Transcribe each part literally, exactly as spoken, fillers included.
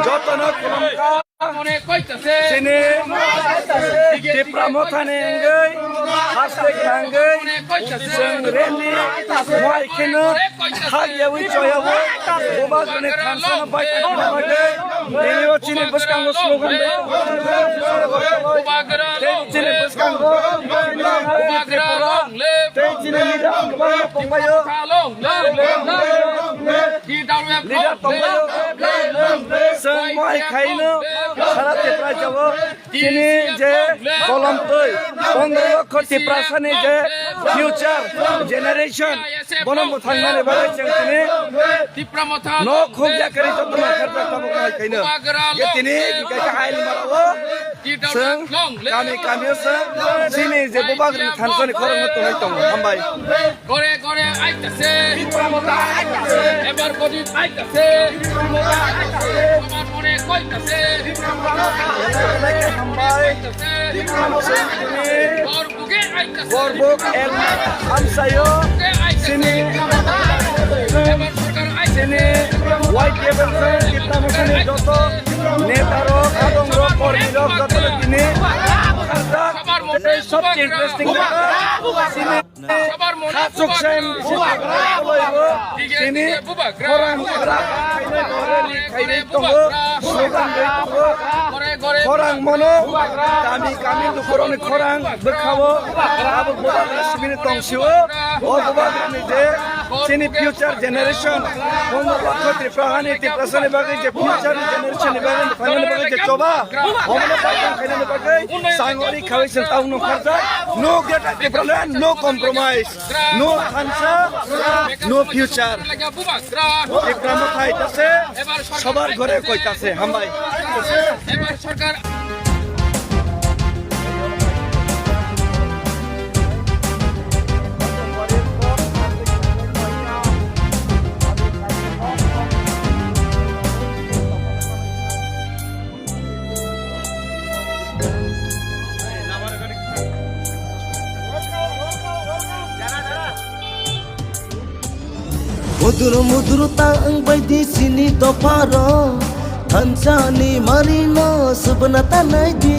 Jotono khulumkha. Chini Tipra Mothani wngwi, haste wngwi, chwng rally mohai kheno khak yaui choyaui, bubagrani thansano bai tongna bagwi, tini o chini bwskango slogan bai tongo. Tei chini bwskango Tripura, tei chini leader kwbangma tongbaio. Leader tongbaio. Chwng mohai khaino sara Tripura jabo chini je kolom twi pondro lokho Tiprasani je future generation bono mwthangnani bagwi chwng tini nok huk yakarwi jotono kharjak tabuk mohai khaino. Je tini bikha khe ail marao. Chwng kami kami o chwng chini je bubagrani thansani khorang no tonwi tongo. Hambai. Gore gore aitase. Ebar godit aitase. Amar mone koitase. Hambai. Chwng tini Borbuk el amsayo chini, chini Y T F ni joto netarok, adongrok, kormirok joto tini kharjak. Tei sobse interesting khe chini khachuk sem chini khorang khainai tongo, slogan bai tongo. Khorang mano kami kami lukurokni khorang bwkhao abo bubagra sibini tongsio. O bubagrani je chini future generation, pondro lokho Tripura hani Tiprasani bagwi je future generation ni bagwi, thangmani bagwi je choba, omono paitang khainani bagwi sangori khawi chwng tabukno kharjak. No greater Tipraland, no compromise, no thansa, no future. Tipra Mothai tase, sobar ghore koi tase, hambai. Mudur mudur ta wng bai di chini dopharo, thansa ni mari no subna ta nai di.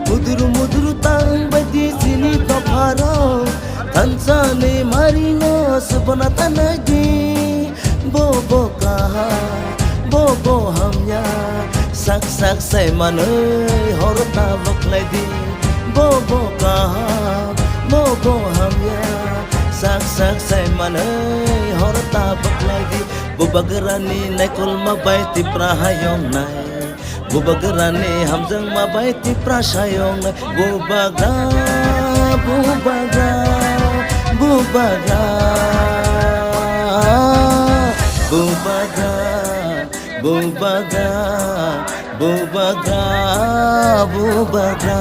Mudur mudur ta wng bai di chini dopharo, thansa ni mari no subna ta nai di. Bo bo kaha, bo bo hamya, sak sak sai manwi hor ta bwkhlai di. Bo bo kaha, bo bo hamya, sak sak sai manwi hor ta bwkhlai di. Bubagrani naikolma bai Tipra hayong nai. Bubagrani hamjakma bai Tipra hayong nai. Bubagra, bubagra, bubagra, bubagra, bubagra, bubagra, bubagra.